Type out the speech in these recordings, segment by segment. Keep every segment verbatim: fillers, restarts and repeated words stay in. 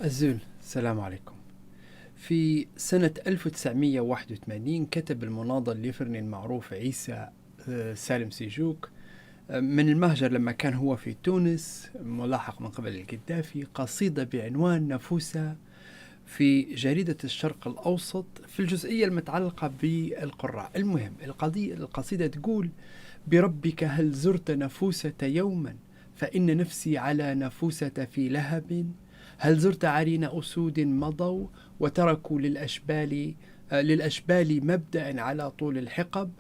أزول، السلام عليكم. في سنة ألف وتسعمية وواحد وثمانين كتب المناضل اليفرني المعروف عيسى، آه، سالم سيجوك، آه، من المهجر لما كان هو في تونس ملاحق من قبل القذافي، قصيدة بعنوان نفوسة في جريدة الشرق الأوسط في الجزئية المتعلقة بالقراء. المهم، القضية، القصيدة تقول: "بربك هل زرت نفوسة يوما، فإن نفسي على نفوسة في لهب؟ هل زرت عرين أسود مضوا، وتركوا للأشبال، آه، للأشبال مبدأ على طول الحقب؟"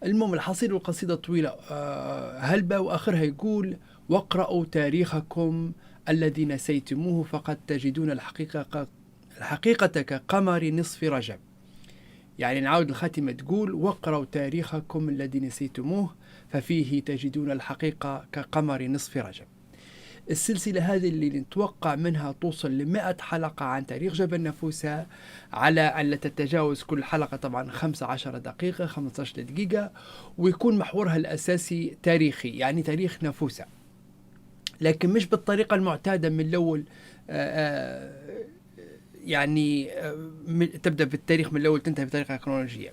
المهم، الحصيل، والقصيدة طويلة، آه، هلبة، وآخرها يقول: "واقرأوا تاريخكم الذي نسيتموه، فقد تجدون الحقيقة، الحقيقة كقمر نصف رجب". يعني، نعاود الخاتمة تقول: "واقرأوا تاريخكم الذي نسيتموه، ففيه تجدون الحقيقة كقمر نصف رجب". السلسلة هذه اللي نتوقع منها توصل لمائة حلقة عن تاريخ جبل نفوسة، على أن لا تتجاوز كل حلقة طبعًا خمسة عشر دقيقة، خمستاش دقيقة، ويكون محورها الأساسي تاريخي، يعني تاريخ نفوسة، لكن مش بالطريقة المعتادة من الأول، آه، آه، يعني، آه، من، تبدأ بالتاريخ من الأول، تنتهي بطريقة كرونولوجية.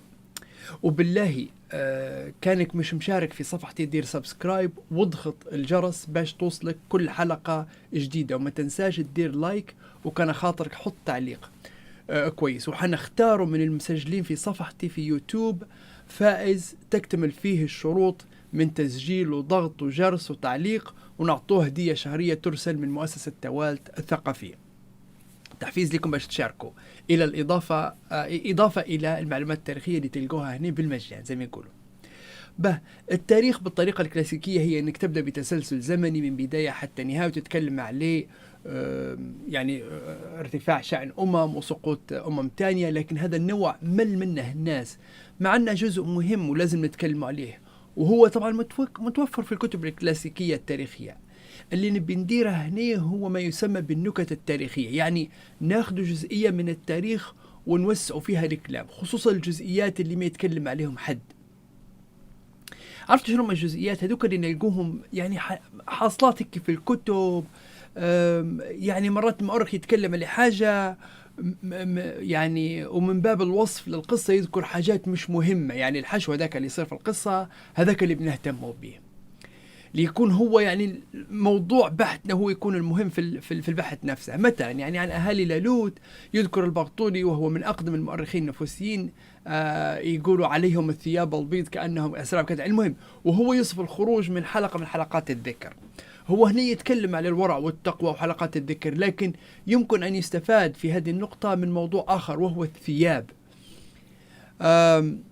وبالله، آه، كانك مش مشارك في صفحتي، دير سبسكرايب واضغط الجرس باش توصلك كل حلقة جديدة، وما تنساش تدير لايك، وكان خاطرك حط تعليق، آه، كويس. وحنختاره من المسجلين في صفحتي في يوتيوب فائز تكتمل فيه الشروط من تسجيل وضغط وجرس وتعليق، ونعطوه هدية شهرية ترسل من مؤسسة توالت الثقافية، تحفيز لكم باش تشاركوا، إلى الإضافة، آه، إضافة إلى المعلومات التاريخية اللي تلقوها هنا بالمجان زي ما يقولوا. به، التاريخ بالطريقة الكلاسيكية هي إنك تبدأ بتسلسل زمني من بداية حتى نهاية، وتتكلم عليه، آم، يعني، آه، ارتفاع شأن أمم وسقوط أمم تانية، لكن هذا النوع مل منه الناس، مع أنه جزء مهم ولازم نتكلم عليه، وهو طبعًا متوك-، متوفر في الكتب الكلاسيكية التاريخية. اللي نبي نديره هنا هو ما يسمى بالنكت التاريخية، يعني ناخدوا جزئية من التاريخ ونوسعوا فيها الكلام، خصوصًا الجزئيات اللي ما يتكلم عليهم حد. عرفت شنو هما الجزئيات هذوك اللي نلقوهم، يعني، ح-، حاصلات هيك في الكتب؟ أم، يعني، مرات المؤرخ يتكلم على حاجة، م-، م-، يعني، ومن باب الوصف للقصة يذكر حاجات مش مهمة، يعني، الحشو هذاك اللي يصير في القصة، هذاك اللي بنهتموا به. ليكون هو، يعني، موضوع بحثنا هو يكون المهم في ال-، في ال-، في البحث نفسه. مثلًا، يعني، عن أهالي لالوت يذكر البغطوني، وهو من أقدم المؤرخين النفوسيين، آه، يقولوا عليهم الثياب البيض كأنهم أسراب كذا. المهم، وهو يصف الخروج من حلقة من حلقات الذكر. هو هنا يتكلم على الورع والتقوى وحلقات الذكر، لكن يمكن أن يستفاد في هذه النقطة من موضوع آخر، وهو الثياب. آم،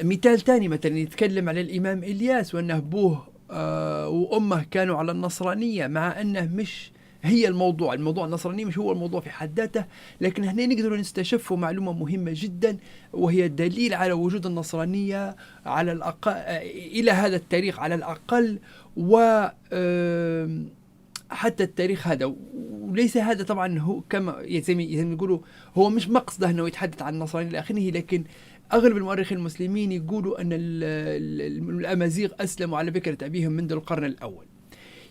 مثال تاني، مثلًا، يتكلم على الإمام إلياس وأنه أبوه، آه، وأمه كانوا على النصرانية، مع أنه مش هي الموضوع. الموضوع النصرانية مش هو الموضوع في حد ذاته، لكن هنا نقدر نستشفوا معلومة مهمة جدًا، وهي دليل على وجود النصرانية على الأقل، آه، إلى هذا التاريخ على الأقل، و، آم، حتى التاريخ هذا. وليس هذا طبعًا هو كما، يعني، زي ما، زي ما يقولوا، هو مش مقصده أنه يتحدث عن النصرانية إلى آخره، لكن أغلب المؤرخين المسلمين يقولوا أن ال-، ال-، ال-، الأمازيغ أسلموا على بكرة أبيهم منذ القرن الأول.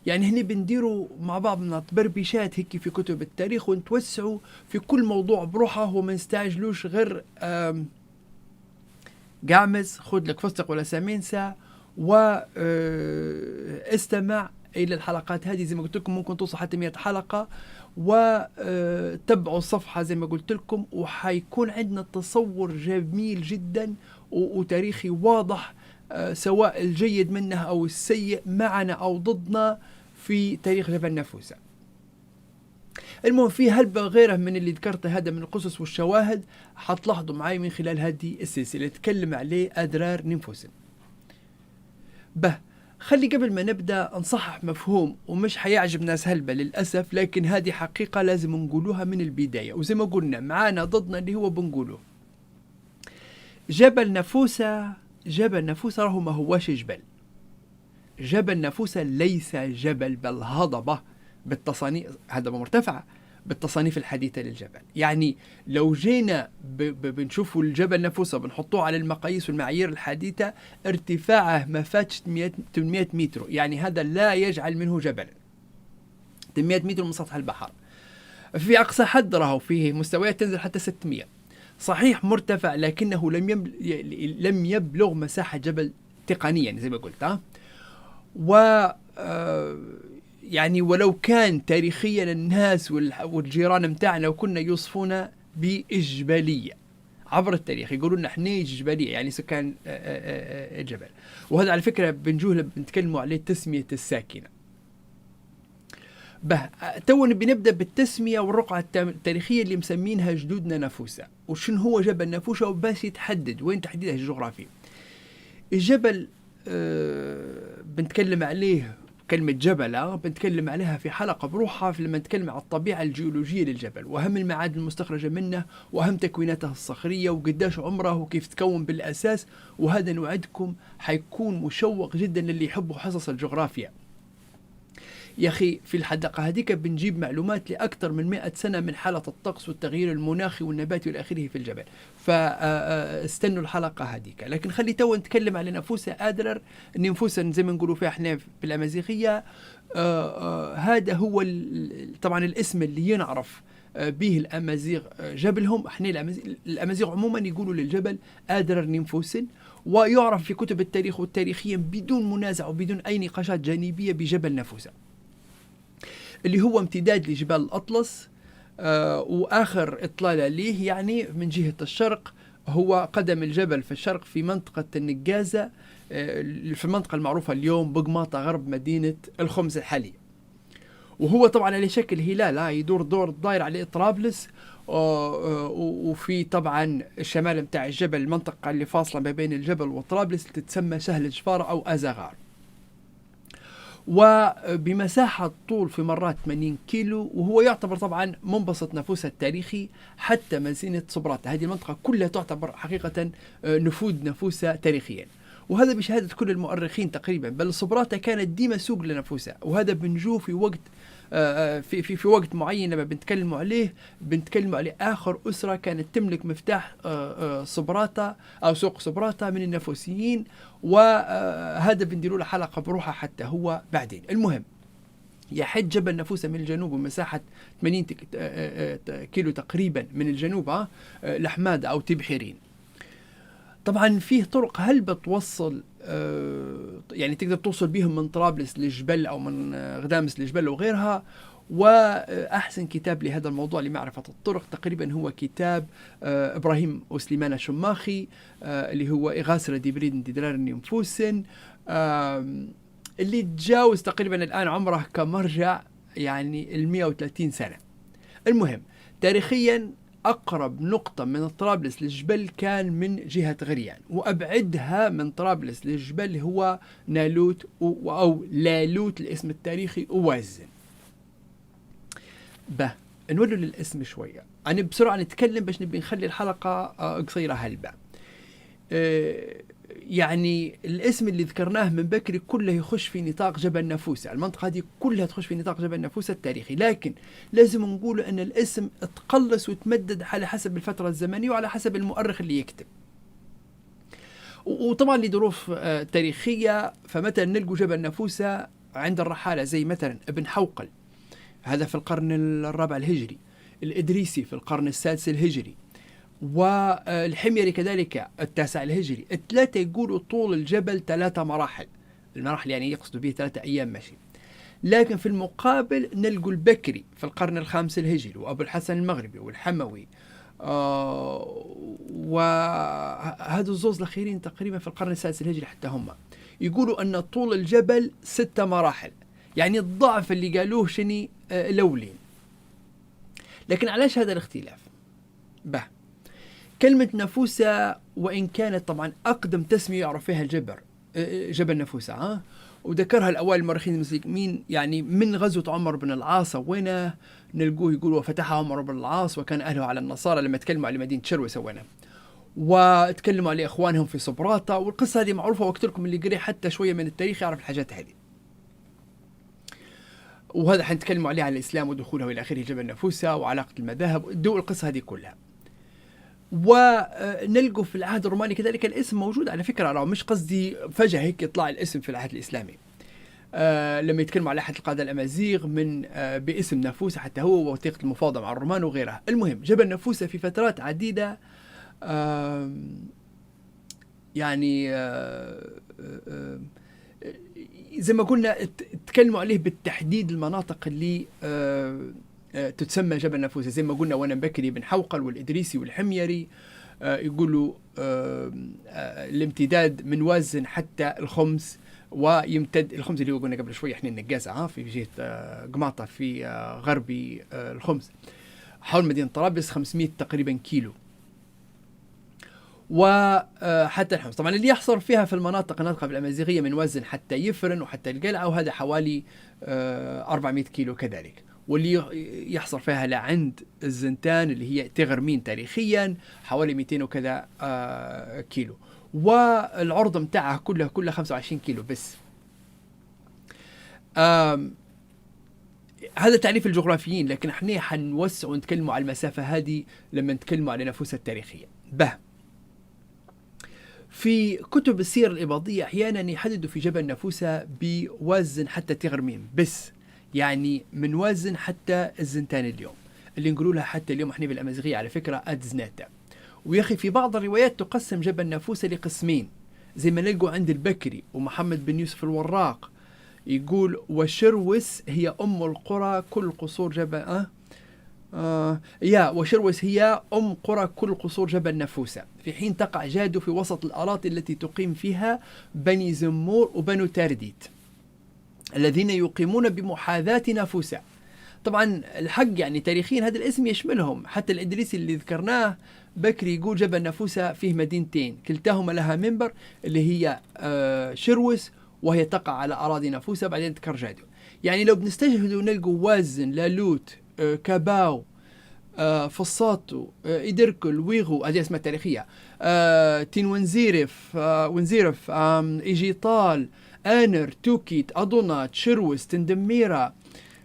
يعني، هني بنديروا مع بعضنا تبربيشات هيك في كتب التاريخ، ونتوسعوا في كل موضوع بروحه، وما نستعجلوش غير، آم، قعمز، خد لك فستق ولا سمينسا، و، آه، استمع إلى الحلقات هذه. زي ما قلت لكم، ممكن توصل حتى مية حلقة، و، آه، تبعوا الصفحة زي ما قلت لكم، وحيكون عندنا تصور جميل جدًا و-، وتاريخي واضح، آه، سواء الجيد منه أو السيء، معنا أو ضدنا، في تاريخ جبل نفوسة. المهم، في هلبة غيره من اللي ذكرته هذا من القصص والشواهد، حتلاحظوا معي من خلال هذه السلسلة، نتكلم عليه أدرار ننفسن. به، خلي قبل ما نبدأ نصحح مفهوم، ومش حيعجب ناس هلبة للأسف، لكن هذه حقيقة لازم نقولوها من البداية، وزي ما قلنا معانا ضدنا اللي هو بنقوله. جبل نفوسة، جبل نفوسة راهو ما هواش جبل. جبل نفوسة ليس جبل، بل هضبة بالتصانيف، هضبة مرتفعة بالتصانيف الحديثة للجبل. يعني، لو جينا ب-، ب-، بنشوفوا الجبل نفوسة، بنحطوه على المقاييس والمعايير الحديثة، ارتفاعه ما فاتش مية، تمنمية متر، يعني هذا لا يجعل منه جبلا. تمنمية متر من سطح البحر. في أقصى حد راهو فيه مستويات تنزل حتى ستمية. صحيح مرتفع، لكنه لم يبل-، لم يبلغ مساحة جبل تقنيًا زي ما قلت، ها؟ و، آه، يعني ولو كان تاريخيًا الناس والح-، والجيران متاعنا وكنا يوصفونا بإجبلية عبر التاريخ، يقولون احنا جبلية، يعني سكان، آه، آه، آه، آه، الجبل. وهذا على فكرة بنجوه لما بنتكلموا عليه تسمية الساكنة. به، آه، تو نبي نبدأ بالتسمية والرقعة التام-، التاريخية اللي مسمينها جدودنا نفوسا. وشن هو جبل نفوسا وباش يتحدد وين تحديده الجغرافي؟ الجبل، آه، بنتكلم عليه، كلمة جبل، آه، بنتكلم عليها في حلقة بروحها في لما نتكلم عن الطبيعة الجيولوجية للجبل وأهم المعادن المستخرجة منه وأهم تكويناته الصخرية وقداش عمره وكيف تكون بالأساس. وهذا نوعدكم حيكون مشوق جدًا للي يحبوا حصص الجغرافيا. يا أخي، في الحدقة هذيك بنجيب معلومات لأكثر من مائة سنة من حالة الطقس والتغيير المناخي والنباتي والآخره في الجبل. فاستنوا الحلقة هذيك. لكن خلي تو نتكلم على نفوسة آدلر، نفوسة زي ما نقولوا فيها احنا بالأمازيغية. آه، آه، هذا هو ال-، طبعًا الاسم اللي ينعرف، آه، به الأمازيغ، آه، جبلهم. احنا الأمازيغ، الأمازيغ عمومًا يقولوا للجبل آدلر نينفوسن، ويعرف في كتب التاريخ والتاريخيين بدون منازع وبدون أي نقاشات جانبية بجبل نفوسة، اللي هو امتداد لجبال الأطلس. آه، وآخر إطلالة ليه يعني من جهة الشرق هو قدم الجبل في الشرق في منطقة النقازة، آه، في المنطقة المعروفة اليوم بقماطة غرب مدينة الخمس الحالية. وهو طبعًا على شكل هلال، آه، يدور دور الداير على طرابلس. آه، آه، و-، وفي طبعًا الشمال متاع الجبل، المنطقة اللي فاصلة ما بين الجبل وطرابلس، اللي تتسمى سهل جفارة أو أزغار. وبمساحة طول في مرات ثمانين كيلو، وهو يعتبر طبعًا منبسط نفوسه التاريخي حتى مدينة صبراتة. هذه المنطقة كلها تعتبر حقيقة، آه، نفوذ نفوسه تاريخيًا. وهذا بشهادة كل المؤرخين تقريبًا، بل صبراتة كانت ديما سوق لنفوسها. وهذا بنجوه في وقت، آه، آه، في، في، في وقت معين لما بنتكلموا عليه، بنتكلموا على آخر أسرة كانت تملك مفتاح، آه، آه، صبراتة أو سوق صبراتة من النفوسيين. وهذا بنديروا له حلقة بروحه حتى هو بعدين. المهم، يحد جبل نفوسة من الجنوب بمساحة ثمانين تك-، آه، آه، آه، كيلو تقريبًا من الجنوب، آه، آه، لحمادة أو تبحيرين. طبعًا فيه طرق هلبة توصل، آه، يعني تقدر توصل بيهم من طرابلس للجبل أو من، آه، غدامس للجبل وغيرها. وأحسن كتاب لهذا الموضوع لمعرفة الطرق تقريبًا هو كتاب، آه، إبراهيم وسليمان الشماخي، آه، اللي هو إغاثة دي بريد دي درار نينفوسن، آم، اللي تجاوز تقريبًا الآن عمره كمرجع يعني المية وثلاثين سنة. المهم، تاريخيًا أقرب نقطة من طرابلس للجبل كان من جهة غريان، وأبعدها من طرابلس للجبل هو نالوت و-، أو لالوت الاسم التاريخي، ووازن. به، نولوا للاسم شوية. أنا بسرعة نتكلم باش نبي نخلي الحلقة، آه، قصيرة هلبة. آه، يعني الاسم اللي ذكرناه من بكري كله يخش في نطاق جبل نفوسة، المنطقة هذه كلها تخش في نطاق جبل نفوسة التاريخي، لكن لازم نقول أن الاسم تقلص وتمدد على حسب الفترة الزمنية وعلى حسب المؤرخ اللي يكتب. و-، وطبعًا لظروف، آه، تاريخية، فمثلًا نلقوا جبل نفوسة عند الرحالة زي مثلًا ابن حوقل، هذا في القرن الرابع الهجري، الإدريسي في القرن السادس الهجري، والحميري كذلك التاسع الهجري. الثلاثة يقولوا طول الجبل ثلاثة مراحل، المراحل يعني يقصدوا به ثلاثة أيام مشي. لكن في المقابل نلقوا البكري في القرن الخامس الهجري، وأبو الحسن المغربي والحموي، آه، وهذو الزوز الأخيرين تقريبًا في القرن السادس الهجري حتى هم. يقولوا أن طول الجبل ستة مراحل، يعني الضعف اللي قالوه شني، آه، الأولين. لكن علاش هذا الاختلاف؟ به، كلمة نفوسة، وإن كانت طبعًا أقدم تسمية يعرف فيها الجبر، آه، جبل نفوسة، ها؟ وذكرها الأوائل المؤرخين المسلمين، يعني من غزوة عمر بن العاص وينه نلقوه يقول: "وفتح عمر بن العاص وكان أهله على النصارى"، لما تكلموا على مدينة شروة سوينا. واتكلموا على إخوانهم في صبراتا، والقصة هذه معروفة، وقت لكم اللي قري حتى شوية من التاريخ يعرف الحاجات هذه. وهذا حنتكلموا عليه، على الإسلام ودخوله إلى آخره، جبل نفوسة وعلاقة المذاهب، الدول، القصة هذه كلها. ونلقوا في العهد الروماني كذلك الاسم موجود، على فكرة، راه مش قصدي فجأة هيك يطلع الاسم في العهد الإسلامي. آه، لما يتكلموا على أحد القادة الأمازيغ من، آه، باسم نافوسة حتى هو، ووثيقة المفاوضة مع الرومان وغيرها. المهم، جبل نافوسة في فترات عديدة، آم، يعني، آه، آه، آه، زي ما قلنا، ات-، اتكلموا عليه بالتحديد المناطق اللي، آه، آه، تتسمى جبل نافوسة، زي ما قلنا وانا بكري، بن حوقل والإدريسي والحميري، آه، يقولوا، آه، آه، الامتداد من وازن حتى الخمس، ويمتد الخمس اللي هو قلنا قبل شوي احنا النقازة، ها، في جهة، آه، قماطة في، آه، غربي، آه، الخمس، حول مدينة طرابلس، خمسمية تقريبًا كيلو. وحتى الحمص طبعًا اللي يحصر فيها في المناطق الناطقة بالأمازيغية من وزن حتى يفرن وحتى القلعة، وهذا حوالي، آه، أربعمية كيلو كذلك، واللي يح-، يحصر فيها لعند الزنتان اللي هي تغرمين تاريخيًا حوالي ميتين وكذا، آه، كيلو، والعرض متاعها كلها، كلها خمسة وعشرين كيلو بس. آم، هذا تعريف الجغرافيين، لكن احنا حنوسع ونتكلموا على المسافة هذه لما نتكلموا على نافوسة التاريخية. به، في كتب السير الإباضية أحيانًا يحددوا في جبل نافوسة بوازن حتى تغرميم بس، يعني من وازن حتى الزنتان اليوم، اللي نقولوا لها حتى اليوم احنا بالأمازيغية على فكرة أدزناتا. ويا أخي، في بعض الروايات تقسم جبل نافوسة لقسمين، زي ما نلقوا عند البكري ومحمد بن يوسف الوراق، يقول: "وشروس هي أم القرى كل قصور جبل"، آه؟ آه، يا، "وشروس هي أم قرى كل قصور جبل نافوسة، في حين تقع جادو في وسط الأراضي التي تقيم فيها بني زمور وبنو تارديت، الذين يقيمون بمحاذاة نافوسة". طبعًا الحق، يعني، تاريخيًا هذا الاسم يشملهم، حتى الإدريسي اللي ذكرناه بكري يقول: "جبل نافوسة فيه مدينتين، كلتاهما لها منبر"، اللي هي، آه، شروس، وهي تقع على أراضي نافوسة، بعدين تكرجادو. يعني لو بنستجهدوا نلقوا وازن، لالوت، آه، كاباو، آه، فصاتو، آه، إدركل، ويغو، هذه أسماء تاريخية، آه، تين ونزيرف، آه، ونزيرف، آم، إيجيطال، آنر، توكيت، أدونا، تشروس، تندميرا،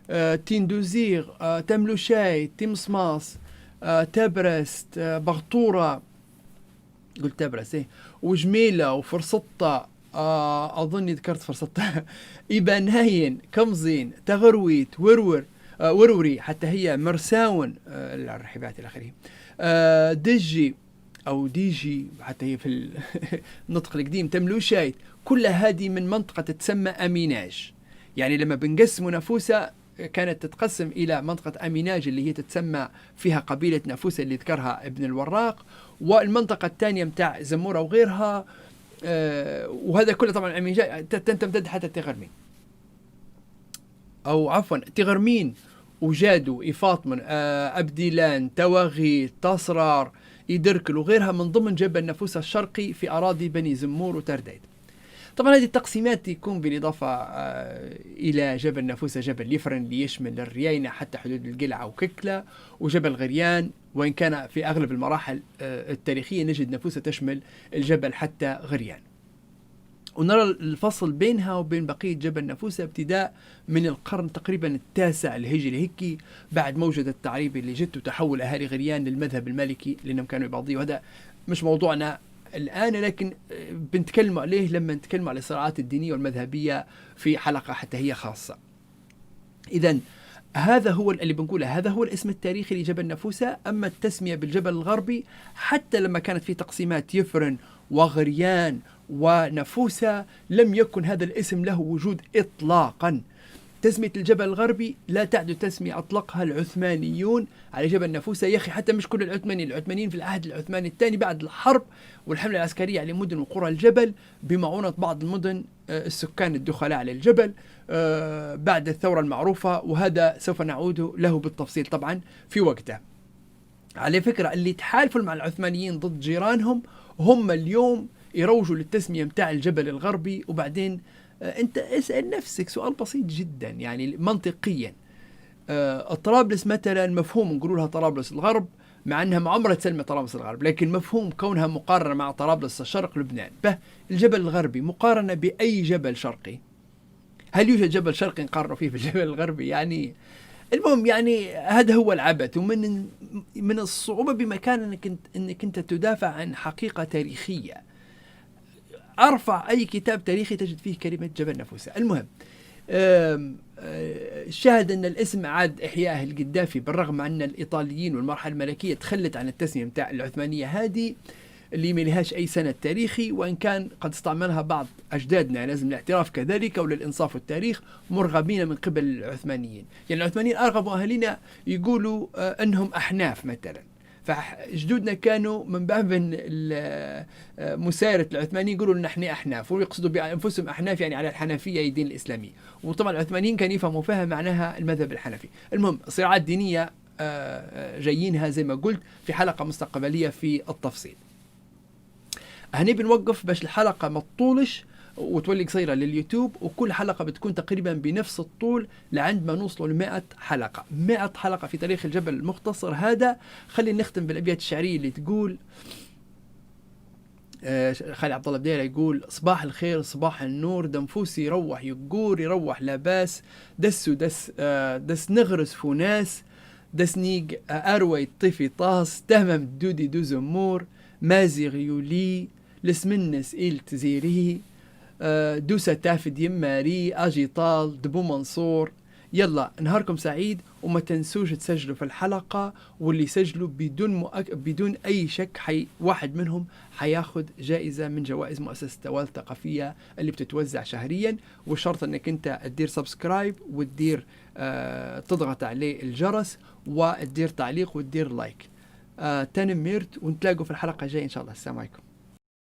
آه، تين دوزيغ، آه، تملوشاي، تمصماص، آه، تابرست، آه، بغطورة، قلت تابرست، إيه، وجميلة، وفرسطة، آه، أظني ذكرت فرسطة، إيباناين، كمزين، تغرويت، ورور، آه، وروري، حتى هي مرساون، آه، الرحيبات إلى آخره، آه، دجي، أو ديجي، حتى هي في ال-، النطق القديم، تملوشايت، كل هذه من منطقة تتسمى أميناج. يعني لما بنقسموا نافوسا، كانت تتقسم إلى منطقة أميناج اللي هي تتسمى فيها قبيلة نافوسا اللي ذكرها ابن الوراق، والمنطقة الثانية متاع زمورة وغيرها. آه، وهذا كله طبعًا أميناج ت-، تن-، تمتد حتى تغرمين، أو عفوًا تغرمين وجادو، إيفاطمن، آه، أبديلان، تواغي، تصرار، إيدركل وغيرها من ضمن جبل نافوسا الشرقي في أراضي بني زمور وترديد. طبعًا هذه التقسيمات يكون بالإضافة، آه، إلى جبل نافوسا، جبل يفرن، ليشمل الرياينة حتى حدود القلعة وككلة، وجبل غريان، وإن كان في أغلب المراحل، آه، التاريخية نجد نافوسا تشمل الجبل حتى غريان. ونرى الفصل بينها وبين بقية جبل نافوسا ابتداء من القرن تقريبًا التاسع الهجري هيك، بعد موجة التعريب اللي جت وتحول أهالي غريان للمذهب المالكي لأنهم كانوا يبعضيه، وهذا مش موضوعنا الآن، لكن، آه، بنتكلم عليه لما نتكلم على الصراعات الدينية والمذهبية في حلقة حتى هي خاصة. إذن هذا هو اللي بنقوله، هذا هو الاسم التاريخي لجبل نافوسا. أما التسمية بالجبل الغربي، حتى لما كانت في تقسيمات يفرن وغريان ونافوسا، لم يكن هذا الاسم له وجود إطلاقًا. تسمية الجبل الغربي لا تعد تسمية أطلقها العثمانيون على جبل نافوسا. يا أخي، حتى مش كل العثمانيين، العثمانيين في العهد العثماني الثاني بعد الحرب والحملة العسكرية على مدن وقرى الجبل بمعونة بعض المدن، آه، السكان الدخلاء على الجبل، آه، بعد الثورة المعروفة، وهذا سوف نعود له بالتفصيل طبعًا في وقته. على فكرة، اللي تحالفوا مع العثمانيين ضد جيرانهم هم اليوم يروجوا للتسمية متاع الجبل الغربي. وبعدين، آه، أنت اسأل نفسك سؤال بسيط جدًا، يعني منطقيًا، آه، طرابلس مثلًا مفهوم نقولوا لها طرابلس الغرب، مع أنها ما عمرها تسمى طرابلس الغرب، لكن مفهوم كونها مقارنة مع طرابلس الشرق، لبنان. به، الجبل الغربي مقارنة بأي جبل شرقي؟ هل يوجد جبل شرقي نقارنه فيه بالجبل الغربي؟ يعني، المهم، يعني، هذا هو العبث، ومن، من الصعوبة بمكان إنك أنت، إنك أنت تدافع عن حقيقة تاريخية. أرفع أي كتاب تاريخي تجد فيه كلمة جبل نفوسة. المهم، آم، آه، شاهد أن الاسم أعاد إحياءه القدافي، بالرغم أن الإيطاليين والمرحلة الملكية تخلت عن التسمية متاع العثمانية هذه اللي ما لهاش أي سند تاريخي، وإن كان قد استعملها بعض أجدادنا، لازم الاعتراف كذلك وللإنصاف والتاريخ، مرغبين من قبل العثمانيين. يعني العثمانيين أرغبوا أهالينا يقولوا، آه، أنهم أحناف مثلًا. فجدودنا كانوا من باب ال-، آه، مسايرة العثمانيين يقولوا إن إحنا أحناف، ويقصدوا بأنفسهم أحناف يعني على الحنفية، أي دين الإسلامي. وطبعًا العثمانيين كانوا يفهموا فيها معناها المذهب الحنفي. المهم، صراعات دينية، آه، آه، جايينها زي ما قلت في حلقة مستقبلية في التفصيل. هني بنوقف باش الحلقة ما تطولش وتولي قصيرة لليوتيوب، وكل حلقة بتكون تقريبًا بنفس الطول لعند ما نوصلوا ل100 حلقة. 100 حلقة في تاريخ الجبل المختصر هذا. خلينا نختم بالأبيات الشعرية اللي تقول، آه، خالي عبد الله بديرة يقول: "صباح الخير، صباح النور، دنفوسي يروح يقور، يروح لاباس، دس ودس، آه، دس نغرس فوناس، دس نيق، آه، أروي طيفي طاس، تمام دودي دوز أمور، مازي غيولي، لسمنس إيل تزيري، آه، دوسة تافد يماري، أجي طال، دبو منصور". يلا، نهاركم سعيد، وما تنسوش تسجلوا في الحلقة، واللي يسجلوا بدون مؤك-، بدون أي شك حي-، واحد منهم حياخد جائزة من جوائز مؤسسة توال الثقافية اللي بتتوزع شهريًا. والشرط إنك أنت تدير سبسكرايب وتدير، آه، تضغط عليه الجرس وتدير تعليق وتدير لايك. آه، تنميرت، ونتلاقوا في الحلقة الجاية إن شاء الله. السلام عليكم.